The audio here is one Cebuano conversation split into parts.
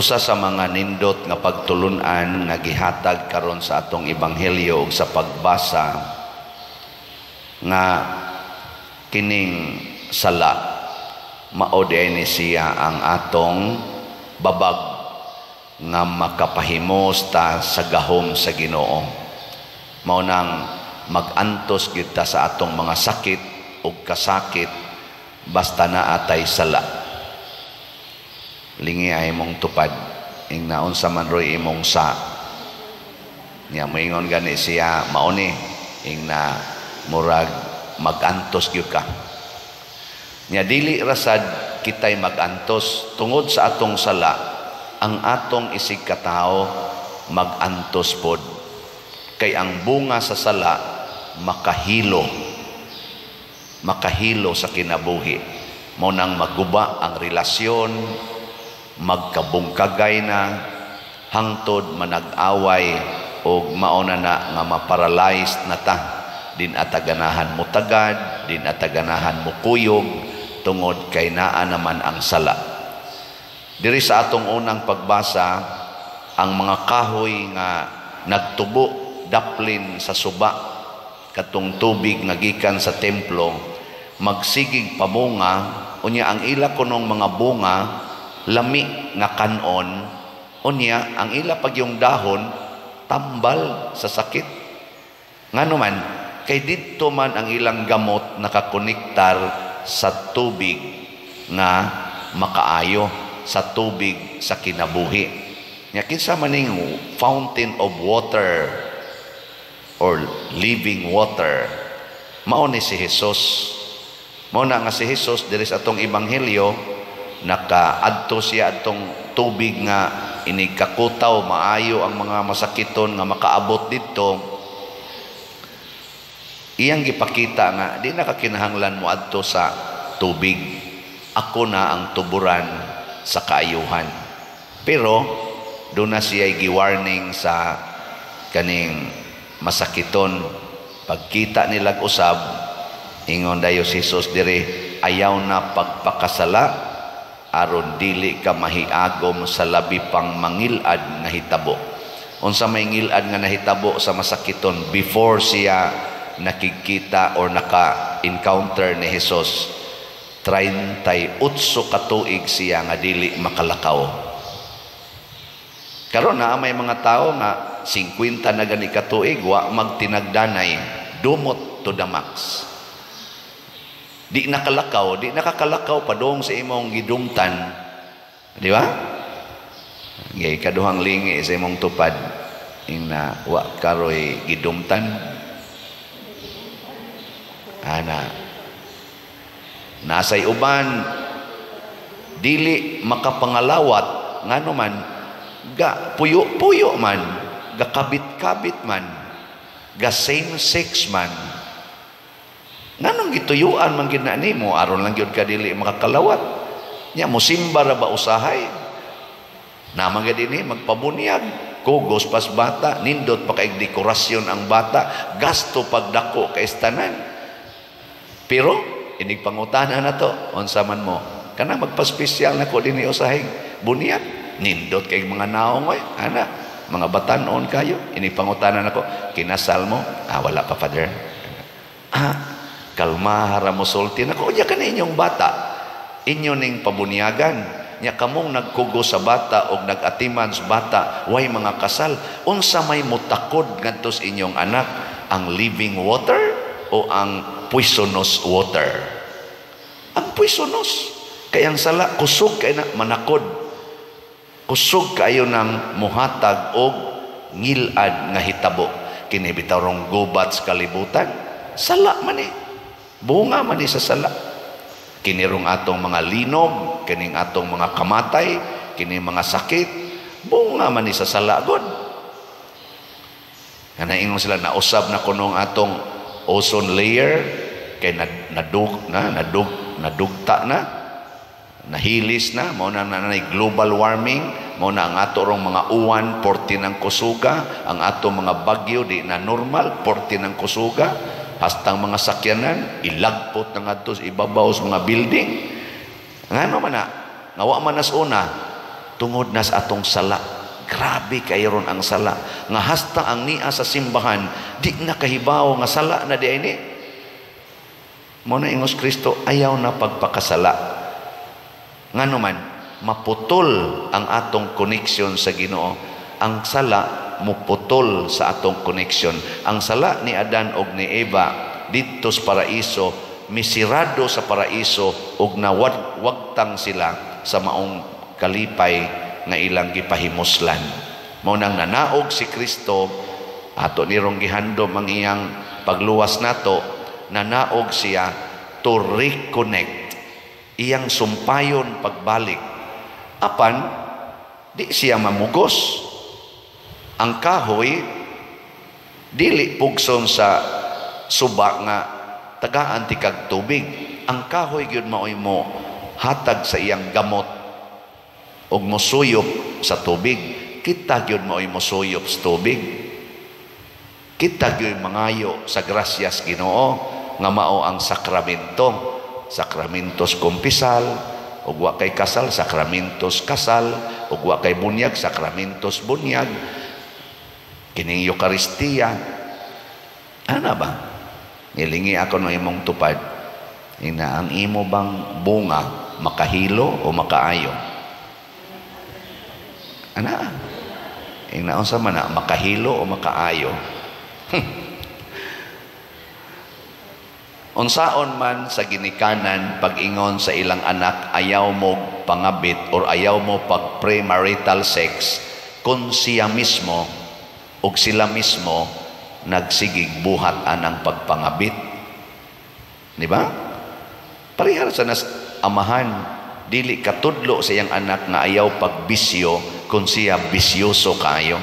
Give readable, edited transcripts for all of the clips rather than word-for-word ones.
Usa sa mga nindot nga pagtulunan nga gihatag karon sa atong ebanghelyo ug sa pagbasa nga kining sala mao ni siya ang atong babag nga makapahimos ta sa gahom sa Ginoo. Mao nang magantos gyud ta sa atong mga sakit ug kasakit basta naa tay sala. Lingi ay imong tupad ing naunsa man roy imong sa niya, moingon gani siya mao ni ing na murag magantos gyud ka nya. Dili rasad kitay magantos tungod sa atong sala, ang atong isig katao magantos pod, kay ang bunga sa sala makahilo, makahilo sa kinabuhi. Mao nang maguba ang relasyon, magkabungkagay na hangtod manag-away og mao na na nga maparalyzed na ta, din ataganahan mo tagad, din ataganahan mo kuyog, tungod kay naa naman ang sala. Diri sa atong unang pagbasa, ang mga kahoy nga nagtubo daplin sa suba, katong tubig nga gikan sa templo, magsigig pamunga. Unya ang ila kunong mga bunga lami nga kanon, unya ang ila pagyong dahon tambal sa sakit. Ngano man? Kay didto man ang ilang gamot nakakonektar sa tubig nga makaayo, sa tubig sa kinabuhi. Nya kinsa man ning fountain of water or living water? Mao ni si Jesus. Mao na nga si Jesus diri sa atong ebanghelyo, nakaadto siya atong tubig nga inig kakutaw, maayo ang mga masakiton nga makaabot didto. Iyang gipakita nga di na kakinahanglan mo adto sa tubig, ako na ang tuburan sa kaayuhan. Pero doon na siya gi-warning sa kaning masakiton. Pagkita nilag usab, ingon dayo si Jesus diri, "Ayaw na pagpakasala aron dili ka mahiagom sa labi pang mangilad nga hitabo." Unsa may ngilad nga nahitabo sa masakiton before siya nakikita or naka-encounter ni Jesus? 38 ka tuig siya nga dili makalakaw. Karon na may mga tao nga 50 na gani ka tuig wa magtinagdanay, dumot to the max. Di nakalakaw, di nakakalakaw padung sa imong gidumtan. Di ba? Gay kaduhang lingi sa imong tupad ing na wa karoy gidumtan. Ana. Nasay uban dili makapangalawat, ngano man ga puyo-puyo man, ga kabit-kabit man, ga same sex man. Nganong gituyuan man gid na nimo? Aron lang gyud ka dili makakalawat. Nya musimba ra ba usahay? Naman gid ini magpabunyag, kugos pas bata, nindot pa kay dekorasyon ang bata, gasto pagdako kay tanan. Pero inig pangutana na to, unsa man mo? Kana magpa-espesyal na ko dinhi usahay bunyag, nindot kay mga naong oy, ana, mga batanon kayo. Inig pangutana nako, kinasal mo? "Ah, wala pa, Father." Ah, kalma ra mo sulti nako. Unya kani inyong bata, inyo ning pabunyagan. Nya kamong nagkugo sa bata og nagatiman sa bata, way mga kasal, unsa may mutakod ngadto sa inyong anak, ang living water o ang poisonous water? Ang poisonous. Kay ang sala kusog kay na manakod. Kusog kayo ng muhatag og ngilad nga hitabo. Kini bitaw rong gubat sa kalibutan, sala man eh. Bunga man ni sa sala. Kini rong atong mga linog, kining atong mga kamatay, kini mga sakit, bunga man ni sa sala god. Kana ingon sila, nausab na kuno ang atong ozone layer kay nadug na, nadug nadugta na, nahilis na, mao na na global warming, mao na ang ato rong mga uwan porti ng kusuga, ang ato mga bagyo di na normal, porti ng kusuga. Hastang mga sakyanan ilagpot na ngadto sa ibabaw sa mga building. Ngano man na nga wa man nas una Tungod na sa atong sala. Grabe kay ron ang sala. Nga hasta ang nia sa simbahan, di na kahibaw nga sala na di ini. Mao na ingos Kristo, ayaw na pagpakasala. Ngano man, maputol ang atong connection sa Ginoo. Ang sala muputol sa atong connection. Ang sala ni Adan og ni Eva didto sa paraiso, misirado sa paraiso ug nawagtang sila sa maong kalipay nga ilang gipahimuslan. Mao nang nanaog si Kristo, ato nirong gihandom ang iyang pagluwas nato, nanaog siya to reconnect, iyang sumpayon pagbalik. Apan di siya mamugos. Ang kahoy dili pugson sa suba nga tagaan ti kag tubig. Ang kahoy gyud maoy mo hatag sa iyang gamot og mosuyop sa tubig. Kita gyud maoy mosuyop sa tubig. Kita gyud mangayo sa grasyas Ginoo nga mao ang sakramento. Sakramentos kumpisal, ug wa kay kasal, sakramentos kasal, ug wa kay bunyag, sakramentos bunyag. Kining Eukaristiya. Ana ba? Nilingi ako no imong tupad. Ina, ang imo bang bunga makahilo o makaayo? Ana? Ina, unsa man na, makahilo o makaayo? Unsaon man sa ginikanan pag-ingon sa ilang anak ayaw mo pangabit or ayaw mo pag premarital sex, kung siya mismo og sila mismo nagsigig buhat anang pagpangabit. Di ba? Parehar sa nas amahan, dili katudlo sa iyang anak nga ayaw pagbisyo kung siya bisyoso kaayo.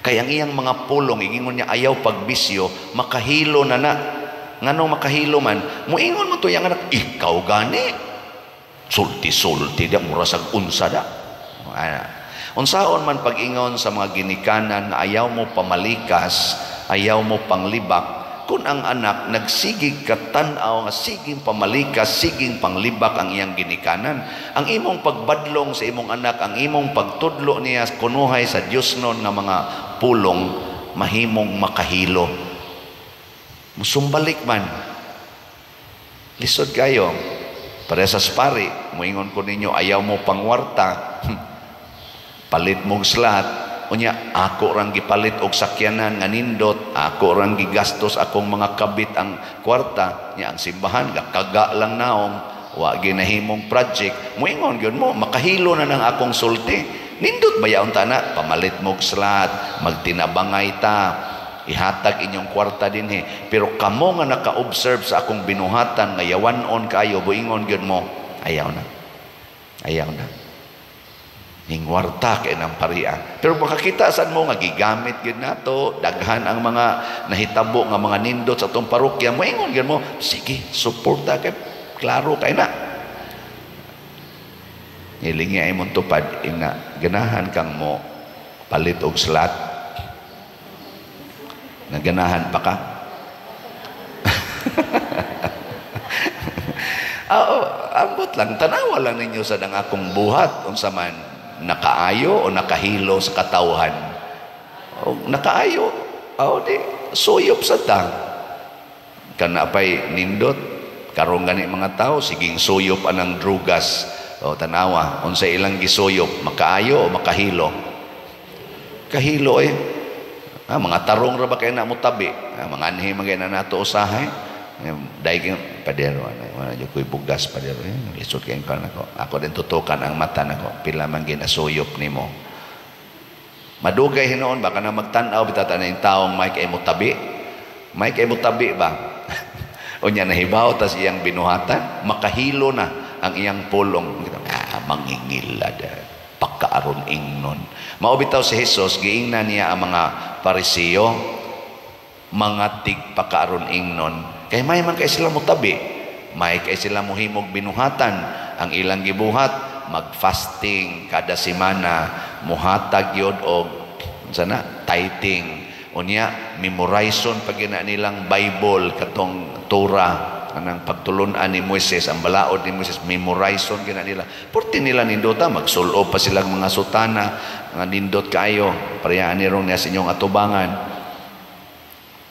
Kay ang iyang mga pulong igingon niya ayaw pagbisyo, makahilo na na. Ngano makahilo man, muingon mo to iyang anak, ikaw gani. Sulti-sulti da, mura sag unsa da. Ana. Unsaon man pag-ingon sa mga ginikanan nga ayaw mo pamalikas, ayaw mo panglibak, kung ang anak nagsigig katan-aw nga siging pamalikas, siging panglibak ang iyang ginikanan, ang imong pagbadlong sa imong anak, ang imong pagtudlo niya kunuhay sa Dios non nga mga pulong, mahimong makahilo. Musumbalik man. Lisod kayo. Pare sa pari, muingon ko ninyo, ayaw mo pangwarta, palit mong slat, unya ako rang gipalit og sakyanan nga nindot, ako rang gigastos akong mga kabit ang kwarta, nya ang simbahan gakaga lang naong, wa ginahimong project, muingon gyud mo, makahilo na nang akong sulti. Nindot ba yaon ta na? Pamalit mog slat, magtinabangay ta, ihatag inyong kwarta dinhi. Pero kamo nga naka-observe sa akong binuhatan nga yawan-on kayo, buingon gyud mo, ayaw na. Ayaw na. Hingwarta kay ng paria. Pero makakita saan mo nga gigamit gyud nato, daghan ang mga nahitabo nga mga nindot sa atong parokya, moingon gyud mo, sige, suporta kay klaro kay na. Hilingi ay mong tupad, ina, ganahan kang mo palit og slat. Naganahan pa ka? Oo, ambot lang, tanawa lang ninyo sa dang akong buhat, unsa man nakaayo o nakahilo sa katawhan. O, nakaayo, o di, suyop sa tang. Kanapay nindot, karong gani mga tao, siging suyop anang drugas. O tanawa, unsa ilang gisuyop, makaayo o makahilo? Kahilo eh. Ah, mga tarong ra ba kay na mo tabi? Ah, mga anhi man kay na nato usahay. Dahil padero, wala jud ko'y bugas padero. Lisod kay kan ako. Ako din tutukan ang mata nako. Pila man ginasuyop nimo. Madugay hinuon baka na magtan-aw bitaw ta ning taong may kay mo tabi. May kay mo tabi ba? Unya nahibaw tas iyang binuhatan, makahilo na ang iyang pulong. Ah, mangingilad. Pagkaaron ingnon. Mao bitaw si Jesus giingnan niya ang mga Pariseo, mga tigpakaaron ingnon. Kay may man kay sila motabi, may kay sila mohimog binuhatan. Ang ilang gibuhat, magfasting kada semana, muhatag yod og sana tithing. Unya memorizon pag gina nilang Bible katong Torah. Kanang pagtulunan ni Moises, ang balaod ni Moises, memorizon gina nila. Porti nila nindota, magsulob pa silang mga sutana, nga nindot kaayo, parehas ni rong niya sa inyong atubangan.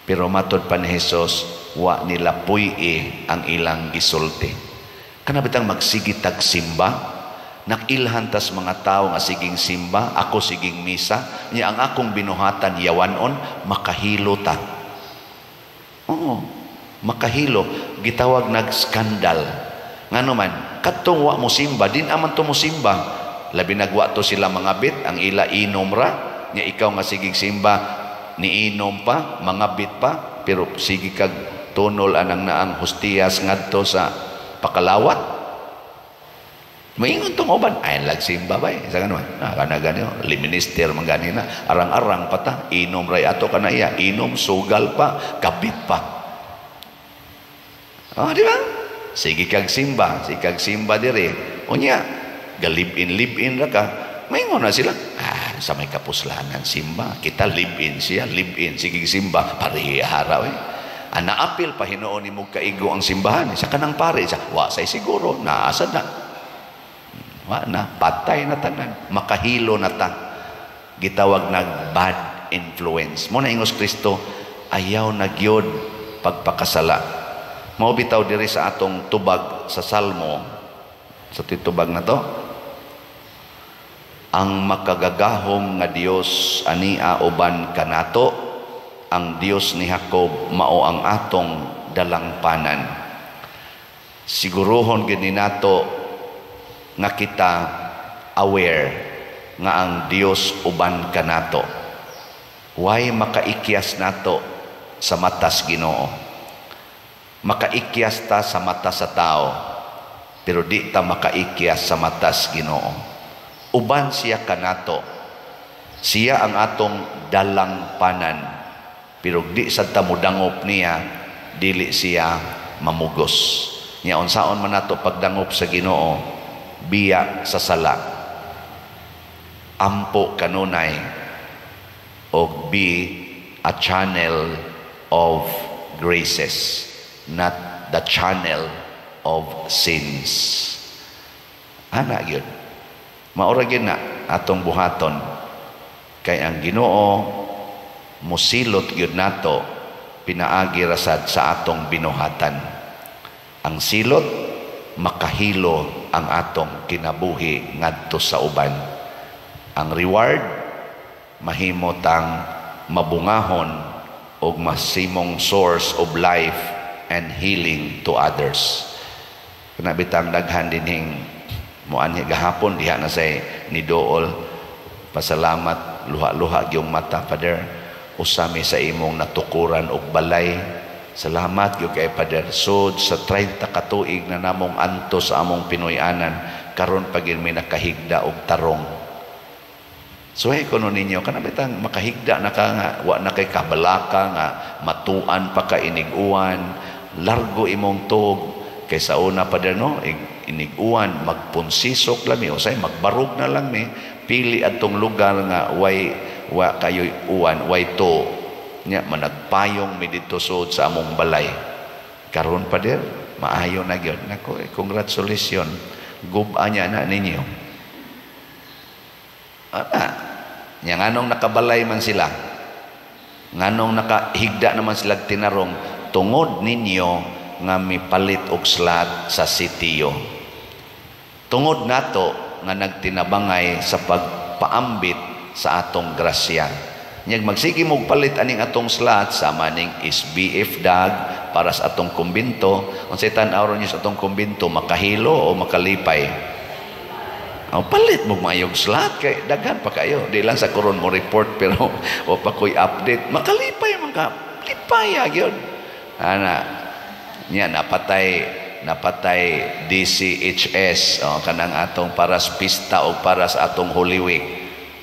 Pero matod pa ni Jesus, wa nila puy-i ang ilang gisulti. Kana bitang magsige tag simba, nakilhan tas mga tao nga siging simba, ako siging misa, niya ang akong binuhatan yawanon, makahilo ta. Oo, makahilo, gitawag nag skandal. Ngano man, kadtong wa mo simba, din aman to mo simba. Labi nagwa to sila mga bit, ang ila inom ra, nya ikaw nga sigig simba, niinom pa, mga bit pa, pero sige kag tunol anang naang hostiyas ngadto sa pakalawat. Maingon tong uban, ay lag simba bay. Sa ganun, ah, kana ganyo, liminister man gani na, arang-arang pa ta, inom ray ato kana iya, inom, sugal pa, kapit pa. Oh, di ba? Sige kag simba, sige kag simba dire. Unya, ga live-in, live-in ra ka. Maingon na sila. Ah, sa may kapuslanan simba, kita live-in siya, live-in, sige simba, parehara we. Ana apil pa hinuon nimo kaigo ang simbahan sa kanang pare sa wa say siguro naasa na. Wa na, patay na tanan, makahilo na ta. Gitawag nag bad influence. Mo na ingos Kristo, ayaw na gyud pagpakasala. Mao bitaw diri sa atong tubag sa Salmo, sa titubag na to, ang makagagahom nga Dios ania uban kanato, ang Dios ni Jacob mao ang atong dalangpanan. Siguruhon gid nato nga kita aware nga ang Dios uban kanato. Way makaikyas nato sa matas Ginoo. Makaikyas ta sa mata sa tao, pero di ta makaikyas sa matas Ginoo. Uban siya kanato. Siya ang atong dalangpanan. Pero di sad ta modangop niya, dili siya mamugos. Nya unsaon man nato pagdangop sa Ginoo, biya sa sala. Ampo kanunay og be a channel of graces, not the channel of sins. Ana gyud. Maura gyud na atong buhaton kay ang Ginoo musilot gyud nato pinaagi rasad sa atong binuhatan. Ang silot, makahilo ang atong kinabuhi ngadto sa uban. Ang reward, mahimo tang mabungahon og masimong source of life and healing to others. Kana bitang daghan dinhing moanhi gahapon diha na say ni Dool. Pasalamat, luha-luha gyung mata, Father. Usami sa imong natukuran og balay. Salamat gyud kay Father. Sud sa 30 ka tuig na namong antos sa among Pinoy-anan, karon pa gyud mi nakahigda og tarong. Suhay ko ninyo, kana bitang makahigda na ka nga, wa na kay kabalaka nga, matuan pa ka inig-uwan, largo imong tug, kay sa una pa no, inig-uwan, magpunsisok lang mi, usay magbarog na lang mi, pili atong lugar nga way wa kayo'y uwan, way to, nya managpayong mi didto sud sa among balay. Karon pa dir, maayo na gyud. Nako, congratulations. Guba niya na ninyo. Ana, nya nganong nakabalay man sila, nganong nakahigda naman sila tinarong, tungod ninyo nga mipalit og slot sa sitiyo. Tungod nato nga nagtinabangay sa pagpaambit sa atong grasya. Nyag magsige mog palit aning atong slot sama ning SBF dag para sa atong kumbinto. Unsay tan-aw niyo sa atong kumbinto, makahilo o makalipay? Oh, palit mo mayog slot kay daghan pa kayo. Di lang sa koron mo report pero o pa ko'y update. Makalipay man ka. Lipay gyud. Ana nya napatay DCHS, oh, kanang atong para sa pista o para sa atong Holy Week.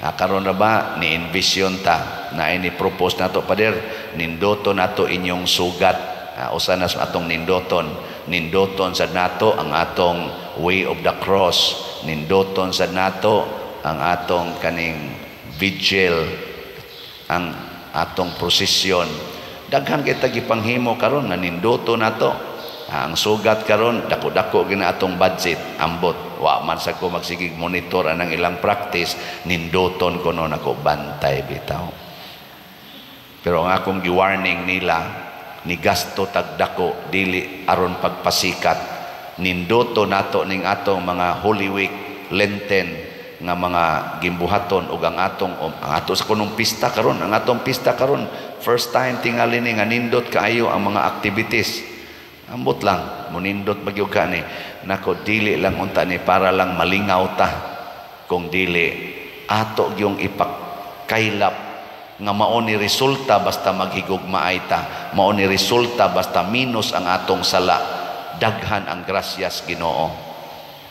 Ah, karon na ba ni envision ta na ini propose nato, Pader, nindoto nato inyong sugat. Ah, usa na sa atong nindoton, nindoton sa nato ang atong way of the cross, nindoton sa nato ang atong kaning vigil, ang atong prosesyon. Daghan kay ta gipanghimo karon nga nindoto nato. Ah, ang sugat karon, dako-dako gina atong budget. Ambot, wa man sa ko magsigig monitor anang ilang practice, nindoton ko no nako, bantay bitaw. Pero ang akong gi-warning nila, ni gasto tagdako dili aron pagpasikat, nindoto nato ning atong mga Holy Week, Lenten nga mga gimbuhaton ug ang ato sa kunong pista karon, ang atong pista karon, first time tingali ni nga nindot kaayo ang mga activities. Ambot lang, munindot magyud ka ni nako, dili lang unta ni para lang malingaw ta, kung dili ato gyung ipakaylap nga mao ni resulta basta maghigugmaay ta, mao ni resulta basta minus ang atong sala, daghan ang grasyas Ginoo,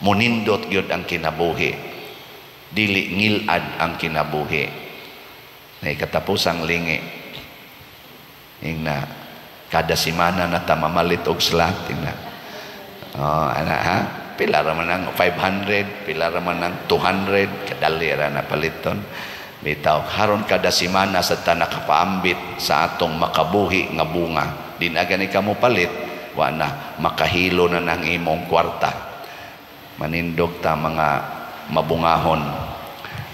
munindot gyud ang kinabuhi, dili ngilad ang kinabuhi. Nay katapusang lingi, ingna kada simana na ta mamalit og slot, ingna, oh, ana ha, pila ra man ang 500, pila ra man ang 200, kadali ra na paliton bitaw. Haron kada simana sa ta nakapaambit sa atong makabuhi nga bunga. Di na gani kamo palit, wa na makahilo na ng imong kwarta. Manindog ta mga mabungahon.